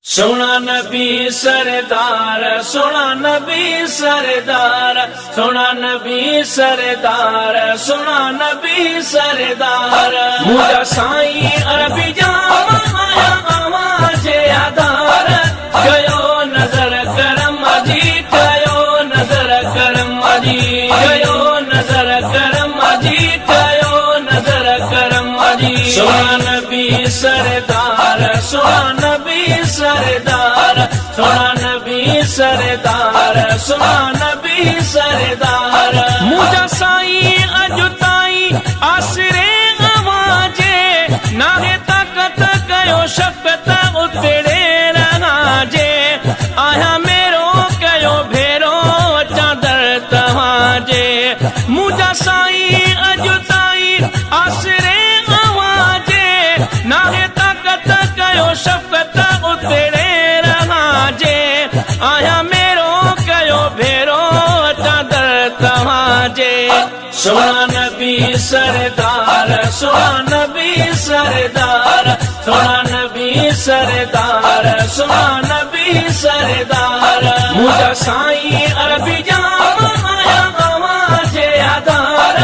سهڻا نبي سردار سهڻا نبي سردار سهڻا نبي سردار سهڻا نبي سردار منهنجا سائين عربي جام آيا اوهان جي آڌار ڪيو نظر ڪرم جي ڪيو نظر ڪرم جي ڪيو نظر ڪرم جي ڪيو نظر ڪرم جي سهڻا نبي سردار سهڻا نبي سردار سهڻا نبي سردار سهڻا نبي سردار. منهنجا سائين اڄ تائين آسري اوهان جي ناهي طاقت ڪيو شفقت اتڙي رهان جي آهيان ميرو ڪيو ڀيرو اچان در توهان جي منهنجا سائين اڄ تائين آسري اوهان جي ناهي طاقت ڪيو شفقت اتڙي رهان جي آهيان ميرو ڪيو ڀيرو اچان در توهان جي. سهڻا نبي سردار سهڻا نبي سردار سهڻا نبي سردار سهڻا نبي سردار منهنجا سائين عربي جام آيا اوهان جي آڌار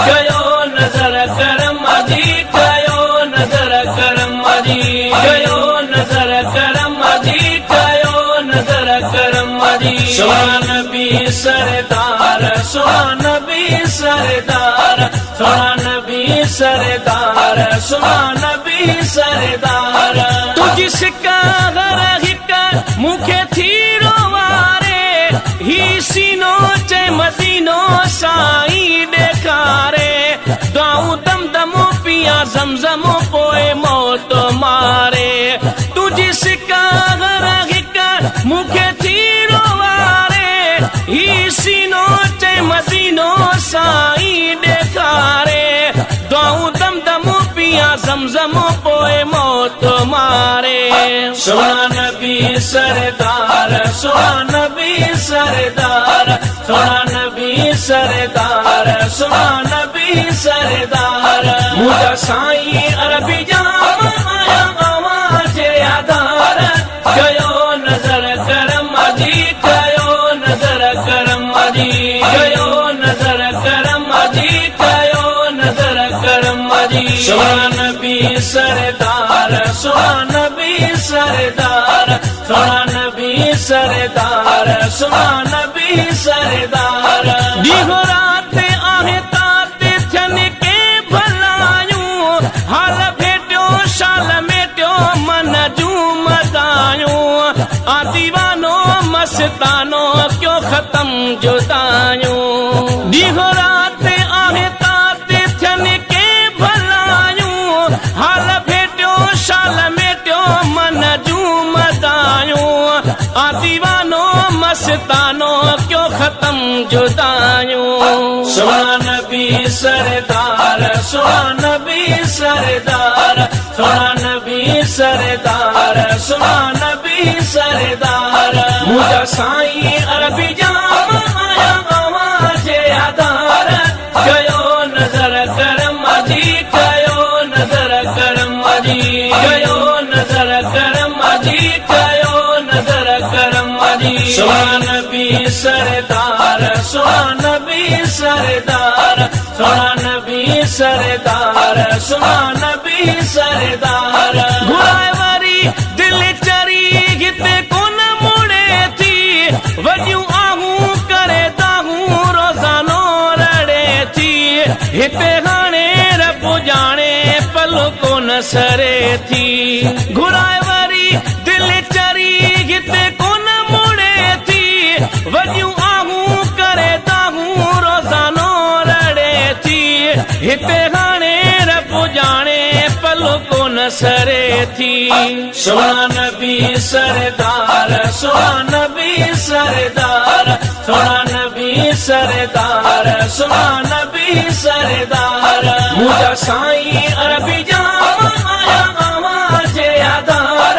ڪيو نظر ڪرم جي ڪيو نظر ڪرم جي ڪيو نظر ڪرم جي ڪيو نظر ڪرم جي سهڻا نبي سردار سهڻا نبي سردار سهڻا نبي سردار سهڻا نبي سردار. تنهنجي سڪ هر هڪ مون کي ٿي روئاري هي سينو چئي مدينو سائين ڏيکاري دعائون دم دم پيان زمزم پوء موت ماري تنهنجي سڪ هر هڪ مون کي ٿي روئاري هي سينو چئي مدينو سائين ڏيکاري دعائون دم دم پيان زمزم پوء موت ماري. سهڻا نبي سردار سهڻا نبي سردار سهڻا نبي سردار سهڻا نبي سردار منهنجا سائين عربي جام آيا اوهان جي آڌار ڪيو نظر ڪرم جي ڪيو نظر ڪرم جي ڪيو نظر ڪرم جي ڪيو نظر ڪرم جي سهڻا نبي سردار سهڻا نبي سردار سهڻا نبي سردار سهڻا نبي سردار. ڏينهن رات آهي تات ٿين ڪي ڀلايون حال ڀيٽيو شال ميٽيو من جون مدايون آ ديوانو مستانو ڪيو ختم جدايون ڏينهن رات آهي تات ٿين ڪي ڀلايون حال ڀيٽيو شال ميٽيو من جون مدايون آ ديوانو مستانو ڪيو ختم جدايون. سهڻا نبي سردار سهڻا نبي سردار سهڻا نبي سردار سهڻا نبي سردار منهنجا سائين عربي جام آيا اوهان جي آڌار ڪيو نظر ڪرم جي ڪيو نظر ڪرم جي ڪيو نظر ڪرم جي ڪيو نظر ڪرم جي سهڻا نبي سردار سهڻا نبي سردار سهڻا نبي سردار سهڻا نبي سردار. گهرائي وري دل چري هتي ڪونه مڙي ٿي وڏيون آهون ڪري دانهون روزانو رڙي ٿي هتي هاڻي رب ڄاڻي پل ڪونه سري ٿي گهرائي وري دل چري هتي ڪونه مڙي ٿي وڏيون آهون ڪري دانهون روزانو رڙي ٿي هتي هاڻي رب ڄاڻي پل ڪونه سري ٿي. سهڻا نبي سردار سهڻا نبي سردار سهڻا نبي سردار سهڻا نبي سردار منهنجا سائين عربي جام آيا اوهان جي آڌار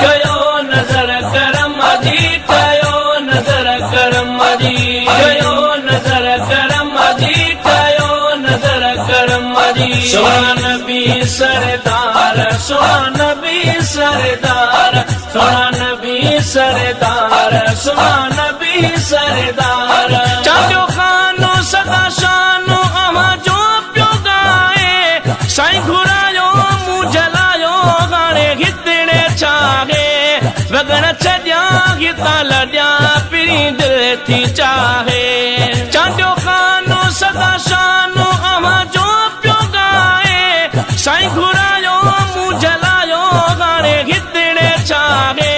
ڪيو نظر ڪرم جي ڪيو نظر ڪرم جي ڪيو نظر ڪرم جي ڪيو نظر ڪرم جي سهڻا نبي سردار سهڻا نبي سردار سهڻا. سردار، سهڻا نبي سردار. چانڊيو خان سدا شان اوهان جو پيو ڳائي، سائين گهرايو مون جلايو هاڻي هتڙي ڇاهي، وڳڻ ڇڏيان هتان لڏيان پرين دل ٿي چاهي. چانڊيو خان سدا شان اوهان جو پيو ڳائي، سائين گهرايو مون جلايو هاڻي هتڙي ڇاهي،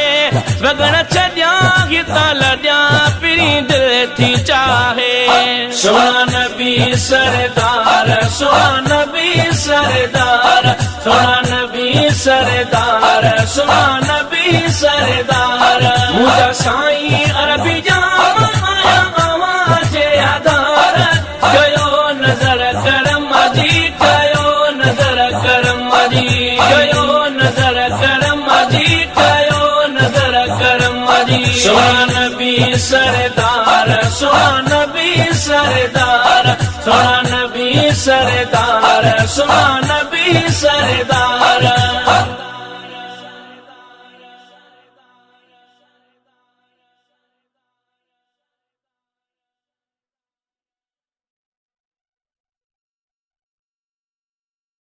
وڳڻ ڇڏيان هتان لڏيان پرين دل ٿي چاهي. سهڻا نبي سردار، سهڻا نبي سردار، سهڻا نبي سردار، سهڻا نبي سردار. منهنجا سائين عربي ڄام آيا اوهان جي آڌار، ڪيو نظر ڪرم جي، ڪيو نظر ڪرم جي، ڪيو نظر ڪرم جي، ڪيو نظر ڪرم جي. سهڻا نبي سردار، سهڻا نبي سردار، سهڻا نبي سردار، سهڻا نبي سردار.